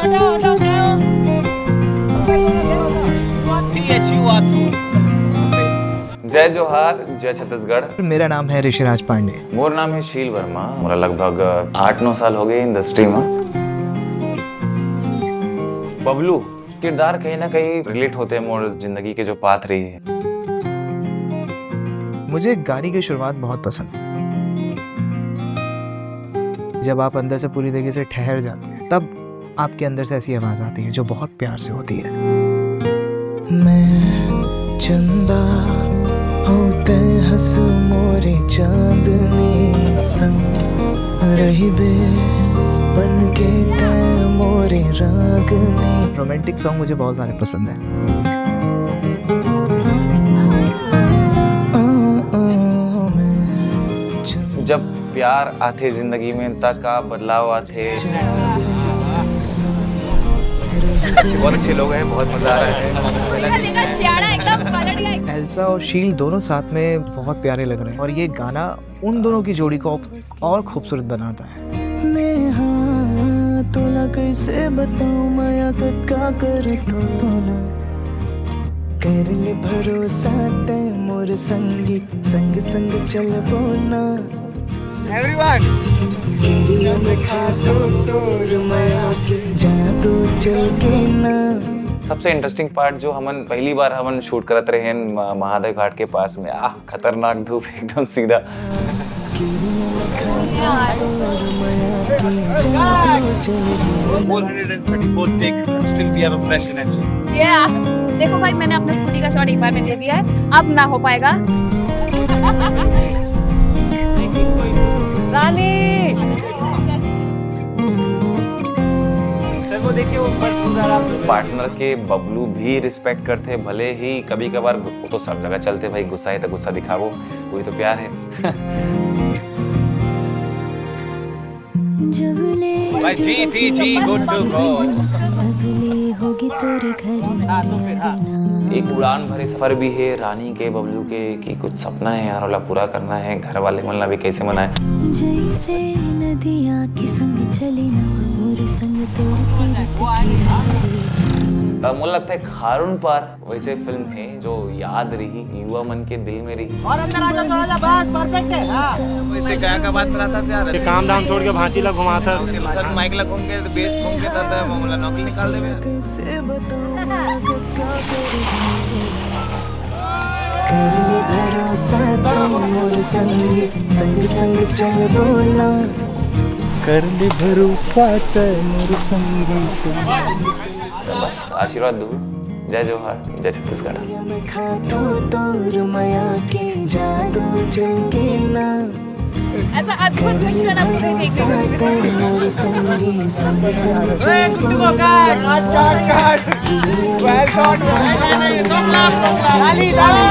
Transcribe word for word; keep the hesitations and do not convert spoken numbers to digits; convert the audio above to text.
जय जोहार, जय छत्तीसगढ़। मेरा नाम है ऋषिराज पांडे। मोर नाम है शील वर्मा। मोला लगभग आठ नौ साल हो गए इंडस्ट्री में। बबलू किरदार कहीं ना कहीं रिलेट होते हैं मोर जिंदगी के जो पाथ रही है। मुझे गाने की शुरुआत बहुत पसंद है। जब आप अंदर से पूरी तरीके से ठहर जाते हैं, तब आपके अंदर से ऐसी आवाज आती है जो बहुत प्यार से होती है। मैं चंदा होते हंस मोरे चांदनी संग रहिबे बन के तै मोरे रागनी। रोमांटिक सॉन्ग मुझे बहुत सारे पसंद है। जब प्यार आथे जिंदगी में, त का बदलाव आथे? अच्छे, बहुत अच्छे लोग हैं, बहुत मजा आ रहा है। देखा, सियाड़ा एकदम पलट गया। एल्सा और शील दोनों साथ में बहुत प्यारे लग रहे हैं और ये गाना उन दोनों की जोड़ी को और खूबसूरत बनाता है। नेहा तोला कैसे बताऊं, मैं कद का कर तो तोला कर ले भरोसा, तै मोर संगी संग संग चलबो ना। Everyone, गिरिया में खा तो तोर मया के जादू चल के ना। सबसे इंटरेस्टिंग पार्ट जो हमन पहली बार हमन शूट करत रहे हैं म- महादेव घाट के पास में। आह, खतरनाक धूप, एकदम सीधा। गिरिया में खा तो तोर मया के जादू चल के ना। four hundred and thirty-four take, still we are fresh energy. या देखो भाई, मैंने अपना स्कूटी का शॉट एक बार में दे दिया है, अब ना हो पाएगा। रानी, सर को देख के वो ऊपर छू जा रहा है। पार्टनर के बबलू भी रिस्पेक्ट करते, भले ही कभी कभार गु- वो तो सब जगह चलते भाई, गुस्सा है तो गुस्सा दिखावो, वही तो प्यार है। जब ले भाई, जी, जी, जी, good to go। अगली होगी तेरे घर मेरे अंगना। एक उड़ान भरे सफर भी है रानी के, बबलू के, कि कुछ सपना है यार, वाला पूरा करना है, घर वाले मन ला भी कैसे मनाए। जैसे नदिया के संग चली ना, मोर संग तोर पीरत की राधे जी। अ, मोला लगता है खारुन पार वैसे फिल्म है जो याद रही, युवा मन के दिल में रही। और अंदर आ जा, थोड़ा सा, बस परफेक्ट है। हाँ। इसे गाय का बात कराता था यार। काम धाम छोड़ के भांची ला घुमाता। माइक ला घूम के, बेस घूम के था, था, वो बोला, नौकरी निकाल देवे। कैसे बताऊं मैं कब का करूं। कर ले भरोसा तो मोर संगी संग संग चलबो ना। कर ले भरोसा तो मोर संगी संग संग। तो बस आशीर्वाद दो। जय जोहार, जय छत्तीसगढ़। मैं खा तो तोर मया के जादू चल के ना। ऐसा अद्भुत मिश्रण आपको नहीं देखने को मिलेगा। साथ मोर संगी संग संग चलबो। Well done.